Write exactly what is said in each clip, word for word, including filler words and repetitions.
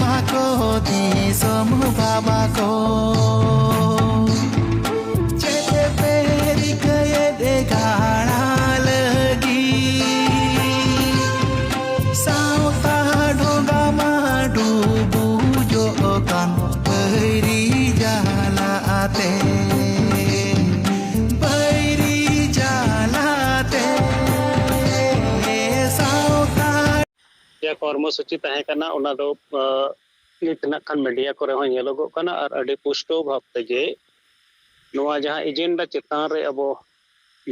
ᱵᱟᱵᱟ ᱠᱚ, ᱫᱤᱥᱚᱢ ᱵᱟᱵᱟ ᱠᱚ, ᱪᱮᱫ ᱯᱮ ᱨᱤᱠᱟᱹᱭᱮᱫ ᱜᱟᱲᱟ ᱞᱟᱹᱜᱤᱫ? ᱥᱟᱶᱛᱟ ᱰᱷᱚᱸᱜᱟ ᱢᱟ ᱰᱩᱵᱩᱡᱚᱜ ᱠᱟᱱ ᱵᱟᱹᱭᱨᱤ ᱡᱟᱞᱟᱛᱮ, ᱵᱟᱹᱭᱨᱤ ᱡᱟᱞᱟᱛᱮ᱾ ᱥᱟᱶᱛᱟ ᱡᱟᱦᱟᱸ ᱠᱚᱨᱢᱚᱥᱩᱪᱤ ᱛᱟᱦᱮᱸ ᱠᱟᱱᱟ, ᱚᱱᱟ ᱫᱚ, ᱟᱸ, ᱱᱤᱛ ᱱᱟᱜ ᱠᱷᱟᱱ ᱢᱤᱰᱤᱭᱟ ᱠᱚᱨᱮ ᱦᱚᱸ ᱧᱮᱞᱚᱜᱚᱜ ᱠᱟᱱᱟ ᱟᱨ ᱟᱹᱰᱤ ᱯᱩᱥᱴᱟᱹᱣ ᱵᱷᱟᱵᱽ ᱛᱮᱜᱮ ᱱᱚᱣᱟ ᱡᱟᱦᱟᱸ ᱮᱡᱮᱱᱰᱟ ᱪᱮᱛᱟᱱ ᱨᱮ ᱟᱵᱚ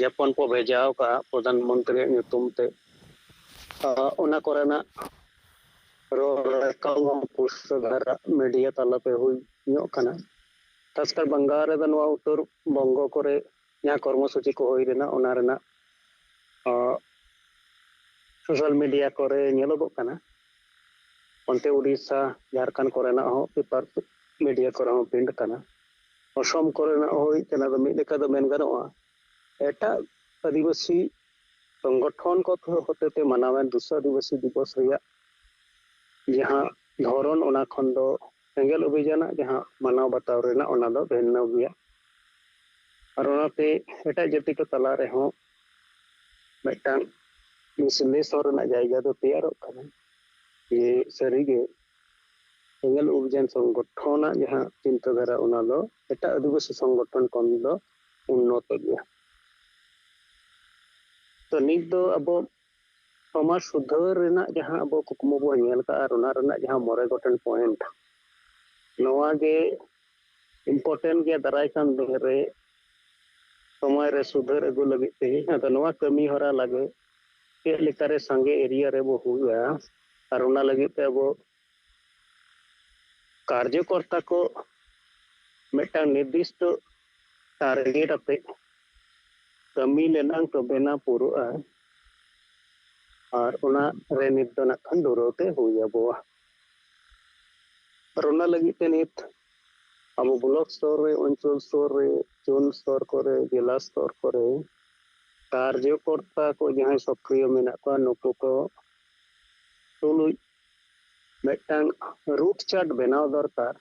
ᱡᱟᱯᱚᱱ ᱠᱚ ᱵᱷᱮᱡᱟᱣ ᱠᱟᱜᱼᱟ ᱯᱨᱚᱫᱷᱟᱱ ᱢᱚᱱᱛᱨᱤᱭᱟᱜ ᱧᱩᱛᱩᱢ ᱛᱮ, ᱟᱸ, ᱚᱱᱟ ᱠᱚᱨᱮᱱᱟᱜ ᱨᱚᱲ ᱨᱟᱠᱟᱵ ᱦᱚᱸ ᱯᱩᱥᱴᱟᱹᱣ ᱫᱷᱟᱨᱟ ᱢᱤᱰᱤᱭᱟ ᱛᱟᱞᱟᱛᱮ ᱦᱩᱭ ᱧᱚᱜ ᱠᱟᱱᱟ᱾ ᱠᱷᱟᱥᱠᱟᱨ ᱵᱟᱝᱜᱟᱞ ᱨᱮᱫᱚ ᱱᱚᱣᱟ ᱩᱛᱛᱚᱨ ᱵᱚᱝᱜᱚ ᱠᱚᱨᱮ ᱡᱟᱦᱟᱸ ᱠᱚᱨᱢᱚᱥᱩᱪᱤ ᱠᱚ ᱦᱩᱭ ᱞᱮᱱᱟ, ᱚᱱᱟ ᱨᱮᱱᱟᱜ, ᱟᱸ, ᱥᱳᱥᱟᱞ ᱢᱤᱰᱤᱭᱟ ᱠᱚᱨᱮ ᱧᱮᱞᱚᱜᱚᱜ ᱠᱟᱱᱟ᱾ ᱚᱱᱛᱮ ᱩᱰᱤᱥᱥᱟ, ᱡᱷᱟᱲᱠᱷᱚᱸᱰ ᱠᱚᱨᱮᱱᱟᱜ ᱦᱚᱸ ᱯᱮᱯᱟᱨ ᱢᱤᱰᱤᱭᱟ ᱠᱚᱨᱮ ᱦᱚᱸ ᱯᱨᱤᱱᱴ ᱠᱟᱱᱟ᱾ ᱚᱥᱚᱢ ᱠᱚᱨᱮᱱᱟᱜ ᱦᱚᱸ ᱦᱩᱭ ᱠᱟᱱᱟ᱾ ᱟᱫᱚ ᱢᱤᱫ ᱞᱮᱠᱟ ᱫᱚ ᱢᱮᱱ ᱜᱟᱱᱚᱜᱼᱟ, ᱮᱴᱟᱜ ᱟᱹᱫᱤᱵᱟᱹᱥᱤ ᱥᱚᱝᱜᱚᱴᱷᱚᱱ ᱠᱚ ᱦᱚᱛᱮᱛᱮ ᱢᱟᱱᱟᱣᱮᱱ ᱵᱤᱥᱥᱚ ᱟᱹᱫᱤᱵᱟᱹᱥᱤ ᱫᱤᱵᱚᱥ ᱨᱮᱭᱟᱜ ᱡᱟᱦᱟᱸ ᱫᱷᱚᱨᱚᱱ, ᱚᱱᱟ ᱠᱷᱚᱱ ᱫᱚ ᱥᱮᱸᱜᱮᱞ ᱚᱵᱷᱤᱡᱟᱱᱟᱜ ᱡᱟᱦᱟᱸ ᱢᱟᱱᱟᱣ ᱵᱟᱛᱟᱣ ᱨᱮᱱᱟᱜ, ᱚᱱᱟ ᱫᱚ ᱵᱷᱤᱱᱱᱚ ᱜᱮᱭᱟ᱾ ᱟᱨ ᱚᱱᱟᱛᱮ ᱮᱴᱟᱜ ᱡᱟᱹᱛᱤ ᱠᱚ ᱛᱟᱞᱟ ᱨᱮᱦᱚᱸ ᱢᱤᱫᱴᱟᱝ ᱵᱤᱥᱞᱮᱥᱚᱱ ᱨᱮᱱᱟᱜ ᱡᱟᱭᱜᱟ ᱫᱚ ᱛᱮᱭᱟᱨᱚᱜ ᱠᱟᱱᱟ ᱡᱮ ᱥᱟᱹᱨᱤᱜᱮ ᱥᱮᱸᱜᱮᱞ ᱚᱵᱷᱤᱡᱟᱱ ᱥᱚᱝᱜᱚᱴᱷᱚᱱᱟᱜ ᱡᱟᱦᱟᱸ ᱪᱤᱱᱛᱟᱹ ᱫᱷᱟᱨᱟ, ᱚᱱᱟ ᱫᱚ ᱮᱴᱟᱜ ᱟᱹᱫᱤᱵᱟᱹᱥᱤ ᱥᱚᱝᱜᱚᱴᱷᱚᱱ ᱠᱷᱚᱱ ᱫᱚ ᱩᱱᱱᱚᱛᱚ ᱜᱮᱭᱟ᱾ ᱛᱚ ᱱᱤᱛ ᱫᱚ ᱟᱵᱚ ᱥᱚᱢᱟᱡᱽ ᱥᱩᱫᱷᱟᱹᱨ ᱨᱮᱱᱟᱜ ᱡᱟᱦᱟᱸ ᱟᱵᱚ ᱠᱩᱠᱢᱩ ᱵᱚᱱ ᱧᱮᱞ ᱠᱟᱜᱼᱟ, ᱟᱨ ᱚᱱᱟ ᱨᱮᱱᱟᱜ ᱡᱟᱦᱟᱸ ᱢᱚᱬᱮ ᱜᱚᱴᱮᱱ ᱯᱚᱭᱮᱱᱴ, ᱱᱚᱣᱟ ᱜᱮ ᱤᱢᱯᱚᱨᱴᱮᱱᱴ ᱜᱮᱭᱟ ᱫᱟᱨᱟᱭ ᱠᱟᱱ ᱫᱤᱱ ᱨᱮ ᱥᱚᱢᱟᱡᱽ ᱨᱮ ᱥᱩᱫᱷᱟᱹᱨ ᱟᱹᱜᱩ ᱞᱟᱹᱜᱤᱫ ᱛᱮ᱾ ᱟᱫᱚ ᱱᱚᱣᱟ ᱠᱟᱹᱢᱤ ᱦᱚᱨᱟ ᱞᱟᱹᱜᱤᱫ ᱪᱮᱫ ᱞᱮᱠᱟᱨᱮ ᱥᱟᱸᱜᱮ ᱮᱨᱤᱭᱟ ᱨᱮᱵᱚ ᱦᱩᱭᱟ, ᱟᱨ ᱚᱱᱟ ᱞᱟᱹᱜᱤᱫ ᱛᱮ ᱟᱵᱚ ᱠᱟᱨᱡᱚᱠᱚᱨᱛᱟ ᱠᱚ ᱢᱤᱫᱴᱟᱝ ᱱᱤᱨᱫᱤᱥᱴᱚ ᱴᱟᱨᱜᱮᱴ ᱟᱛᱮ ᱠᱟᱹᱢᱤ ᱞᱮᱱᱟᱝ ᱛᱚᱵᱮᱱᱟ ᱯᱩᱨᱟᱹᱜᱼᱟ᱾ ᱟᱨ ᱚᱱᱟ ᱨᱮ ᱱᱤᱛ ᱫᱚ ᱱᱟᱜ ᱠᱷᱟᱱ ᱫᱷᱩᱨᱟᱹᱣ ᱛᱮ ᱦᱩᱭ ᱟᱵᱚᱣᱟ᱾ ᱟᱨ ᱚᱱᱟ ᱞᱟᱹᱜᱤᱫ ᱛᱮ ᱱᱤᱛ ᱟᱵᱚ ᱵᱞᱚᱠ ᱥᱛᱚᱨ ᱨᱮ, ᱚᱧᱪᱚᱞ ᱥᱛᱚᱨ ᱨᱮ, ᱡᱳᱱ ᱥᱛᱚᱨ ᱠᱚᱨᱮ, ᱡᱮᱞᱟ ᱥᱛᱚᱨ ᱠᱚᱨᱮ ᱠᱟᱨᱡᱚᱠᱚᱨᱛᱟ ᱠᱚ ᱡᱟᱦᱟᱸᱭ ᱥᱚᱠᱨᱤᱭᱚ ᱢᱮᱱᱟᱜ ᱠᱚᱣᱟ, ᱱᱩᱠᱩ ᱠᱚ ᱛᱩᱞᱩᱡ ᱢᱤᱫᱴᱟᱝ ᱨᱩᱴ ᱪᱟᱨᱴ ᱵᱮᱱᱟᱣ ᱫᱚᱨᱠᱟᱨ,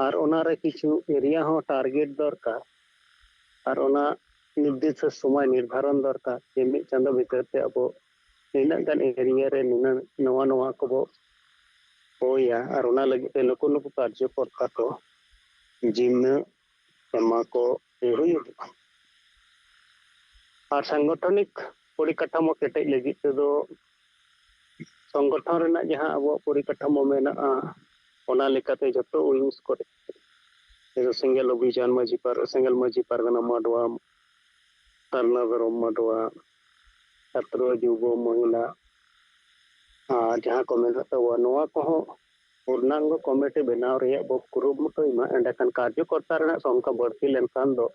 ᱟᱨ ᱚᱱᱟᱨᱮ ᱠᱤᱪᱷᱩ ᱮᱨᱤᱭᱟ ᱦᱚᱸ ᱴᱟᱨᱜᱮᱴ ᱫᱚᱨᱠᱟᱨ, ᱟᱨ ᱚᱱᱟ ᱱᱤᱨᱫᱤᱥᱴᱚ ᱥᱚᱢᱚᱭ ᱱᱤᱨᱫᱷᱟᱨᱚᱱ ᱫᱚᱨᱠᱟᱨ ᱡᱮ ᱢᱤᱫ ᱪᱟᱸᱫᱚ ᱵᱷᱤᱛᱤᱨ ᱛᱮ ᱟᱵᱚ ᱱᱤᱱᱟᱹᱜ ᱜᱟᱱ ᱮᱨᱤᱭᱟ ᱨᱮ ᱱᱩᱱᱟᱹᱜ ᱱᱚᱣᱟ ᱱᱚᱣᱟ ᱠᱚᱵᱚ ᱦᱳᱭᱟ, ᱟᱨ ᱚᱱᱟ ᱞᱟᱹᱜᱤᱫ ᱛᱮ ᱱᱩᱠᱩ ᱱᱩᱠᱩ ᱠᱟᱨᱡᱚᱠᱚᱨᱛᱟ ᱠᱚ ᱡᱤᱢᱢᱟᱹ ᱮᱢᱟ ᱠᱚ ᱦᱩᱭᱩᱜᱼᱟ᱾ ᱟᱨ ᱥᱟᱝᱜᱚᱴᱷᱚᱱᱤᱠ ᱯᱚᱨᱤᱠᱟᱴᱷᱟᱢᱳ ᱠᱮᱴᱮᱡ ᱞᱟᱹᱜᱤᱫ ᱛᱮᱫᱚ ᱥᱚᱝᱜᱚᱴᱷᱚᱱ ᱨᱮᱱᱟᱜ ᱡᱟᱦᱟᱸ ᱟᱵᱚᱣᱟᱜ ᱯᱚᱨᱤᱠᱟᱴᱷᱟᱢᱳ ᱢᱮᱱᱟᱜᱼᱟ, ᱚᱱᱟ ᱞᱮᱠᱟᱛᱮ ᱡᱚᱛᱚ ᱣᱤᱝᱥ ᱠᱚᱨᱮ ᱥᱮᱸᱜᱮᱞ ᱚᱵᱷᱤᱡᱟᱱ ᱢᱟᱹᱡᱷᱤ ᱯᱟᱨ-, ᱥᱮᱸᱜᱮᱞ ᱢᱟᱹᱡᱷᱤ ᱯᱟᱨᱜᱟᱱᱟ ᱢᱟᱰᱣᱟ, ᱥᱟᱨᱱᱟ ᱫᱷᱚᱨᱚᱢ ᱢᱟᱰᱣᱟ, ᱪᱷᱟᱛᱨᱚ, ᱡᱩᱵᱚ, ᱢᱚᱦᱤᱞᱟ, ᱟᱨ ᱡᱟᱦᱟᱸ ᱠᱚ ᱢᱮᱱᱟᱜ ᱛᱟᱵᱚᱱᱟ, ᱱᱚᱣᱟ ᱠᱚᱦᱚᱸ ᱯᱩᱨᱱᱟᱝᱜᱚ ᱠᱚᱢᱤᱴᱤ ᱵᱮᱱᱟᱣ ᱨᱮᱭᱟᱜ ᱵᱚ ᱠᱩᱨᱩᱢᱩᱴᱩᱭ ᱢᱟ᱾ ᱮᱸᱰᱮᱠᱷᱟᱱ ᱠᱟᱨᱡᱚᱠᱚᱨᱛᱟ ᱨᱮᱱᱟᱜ ᱥᱚᱝᱠᱷᱟ ᱵᱟᱹᱲᱛᱤ ᱞᱮᱱᱠᱷᱟᱱ ᱫᱚ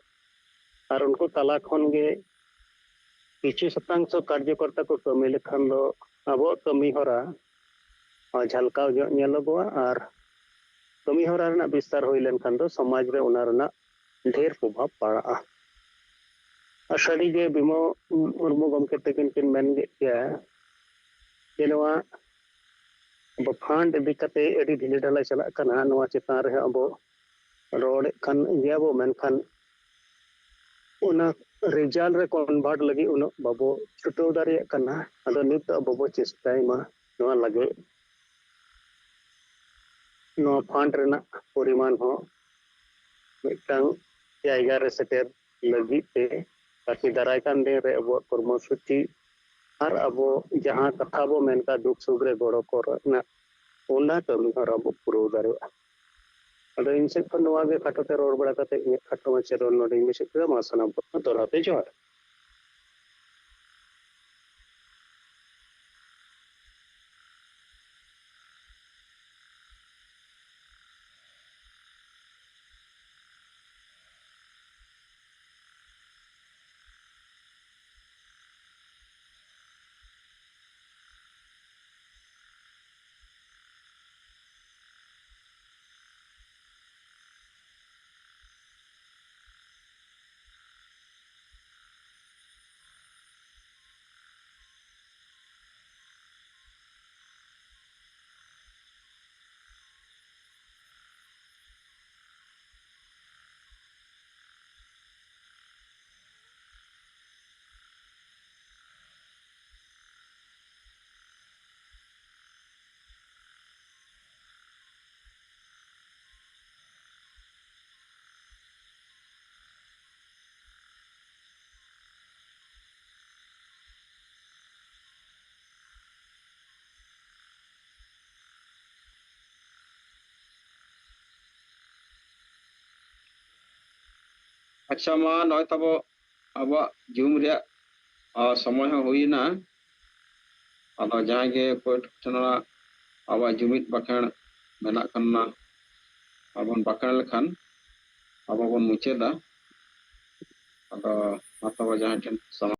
ᱟᱨ ᱩᱱᱠᱩ ᱛᱟᱞᱟ ᱠᱷᱚᱱ ᱜᱮ ᱠᱤᱪᱷᱩ ᱥᱚᱛᱟᱝᱥᱚ ᱠᱟᱨᱡᱚᱠᱚᱨᱛᱟ ᱠᱚ ᱠᱟᱹᱢᱤ ᱞᱮᱠᱷᱟᱱ ᱫᱚ ᱟᱵᱚᱣᱟᱜ ᱠᱟᱹᱢᱤ ᱦᱚᱨᱟ ᱡᱷᱟᱞᱠᱟᱣ ᱧᱚᱜ ᱧᱮᱞᱚᱜᱚᱜᱼᱟ, ᱟᱨ ᱠᱟᱹᱢᱤ ᱦᱚᱨᱟ ᱨᱮᱱᱟᱜ ᱵᱤᱥᱛᱟᱨ ᱦᱩᱭ ᱞᱮᱱᱠᱷᱟᱱ ᱫᱚ ᱥᱚᱢᱟᱡᱽ ᱨᱮ ᱚᱱᱟ ᱨᱮᱱᱟᱜ ᱰᱷᱮᱨ ᱯᱨᱚᱵᱷᱟᱵᱽ ᱯᱟᱲᱟᱜᱼᱟ᱾ ᱟᱨ ᱥᱟᱹᱨᱤᱜᱮ ᱵᱤᱢᱚ ᱢᱩᱨᱢᱩ ᱜᱚᱢᱠᱮ ᱛᱟᱹᱠᱤᱱ ᱠᱤᱱ ᱢᱮᱱ ᱠᱮᱫ ᱜᱮᱭᱟ ᱡᱮ ᱱᱚᱣᱟ ᱟᱵᱚ ᱯᱷᱟᱱᱰ ᱤᱫᱤ ᱠᱟᱛᱮ ᱟᱹᱰᱤ ᱰᱷᱤᱞᱟᱹ ᱰᱷᱟᱞᱟ ᱪᱟᱞᱟᱜ ᱠᱟᱱᱟ, ᱱᱚᱣᱟ ᱪᱮᱛᱟᱱ ᱨᱮᱦᱚᱸ ᱟᱵᱚ ᱨᱚᱲᱮᱫ ᱠᱟᱱ ᱜᱮᱭᱟᱵᱚ, ᱢᱮᱱᱠᱷᱟᱱ ᱚᱱᱟ ᱨᱮᱡᱟᱞᱴ ᱨᱮ ᱠᱚᱱᱵᱷᱟᱨᱴ ᱞᱟᱹᱜᱤᱫ ᱩᱱᱟᱹᱜ ᱵᱟᱵᱚ ᱪᱷᱩᱴᱟᱹᱣ ᱫᱟᱲᱮᱭᱟᱜ ᱠᱟᱱᱟ᱾ ᱟᱫᱚ ᱱᱤᱛ ᱫᱚ ᱟᱵᱚ ᱵᱚ ᱪᱮᱥᱴᱟᱭ ᱢᱟ ᱱᱚᱣᱟ ᱞᱟᱹᱜᱤᱫ᱾ ᱱᱚᱣᱟ ᱯᱷᱟᱱᱰ ᱨᱮᱱᱟᱜ ᱯᱚᱨᱤᱢᱟᱱ ᱦᱚᱸ ᱢᱤᱫᱴᱟᱝ ᱡᱟᱭᱜᱟ ᱨᱮ ᱥᱮᱴᱮᱨ ᱞᱟᱹᱜᱤᱫ ᱛᱮ, ᱛᱟᱠᱤ ᱫᱟᱨᱟᱭ ᱠᱟᱱ ᱫᱤᱱ ᱨᱮ ᱟᱵᱚᱣᱟᱜ ᱠᱚᱨᱢᱚ ᱥᱩᱪᱤ ᱟᱨ ᱟᱵᱚ ᱡᱟᱦᱟᱸ ᱠᱟᱛᱷᱟ ᱵᱚ ᱢᱮᱱ ᱠᱟᱜ ᱫᱩᱠ ᱥᱩᱠ ᱨᱮ ᱜᱚᱲᱚ ᱠᱚ ᱨᱮᱱᱟᱜ, ᱚᱱᱟ ᱠᱟᱹᱢᱤ ᱦᱚᱨᱟ ᱵᱚ ᱯᱩᱨᱟᱹᱣ ᱫᱟᱲᱮᱭᱟᱜᱼᱟ᱾ ᱟᱫᱚ ᱤᱧ ᱥᱮᱫ ᱠᱷᱚᱱ ᱱᱚᱣᱟ ᱜᱮ ᱠᱷᱟᱴᱚ ᱛᱮ ᱨᱚᱲ ᱵᱟᱲᱟ ᱠᱟᱛᱮ ᱤᱧᱟᱹᱜ ᱠᱷᱟᱴᱚ ᱢᱟᱪᱷᱟ ᱨᱚᱲ ᱱᱚᱰᱮᱧ ᱢᱩᱪᱟᱹᱫ ᱠᱮᱫᱟ᱾ ᱢᱟ ᱥᱟᱱᱟᱢ ᱠᱚ ᱫᱚᱦᱲᱟ ᱛᱮ ᱡᱚᱦᱟᱨ᱾ ᱟᱪᱪᱷᱟ, ᱢᱟ ᱱᱚᱜᱼᱚᱭ ᱛᱟᱵᱚ ᱟᱵᱚᱣᱟᱜ ᱡᱩᱢ ᱨᱮᱭᱟᱜ, ᱟ, ᱥᱚᱢᱚᱭ ᱦᱚᱸ ᱦᱩᱭ ᱮᱱᱟ᱾ ᱟᱫᱚ ᱡᱟᱦᱟᱸᱭ ᱜᱮ ᱚᱠᱚᱭ ᱴᱷᱮᱱ ᱚᱱᱟ ᱟᱵᱚᱣᱟᱜ ᱡᱩᱢᱤᱫ ᱵᱟᱠᱷᱮᱬ ᱢᱮᱱᱟᱜ ᱠᱷᱟᱱ, ᱚᱱᱟ ᱟᱵᱚᱱ ᱵᱟᱠᱷᱮᱬ ᱞᱮᱠᱷᱟᱱ ᱟᱵᱚ ᱵᱚᱱ ᱢᱩᱪᱟᱹᱫᱟ᱾ ᱟᱫᱚ ᱢᱟ ᱛᱚᱵᱮ ᱡᱟᱦᱟᱸᱭ ᱴᱷᱮᱱ ᱥᱟᱢᱟᱝ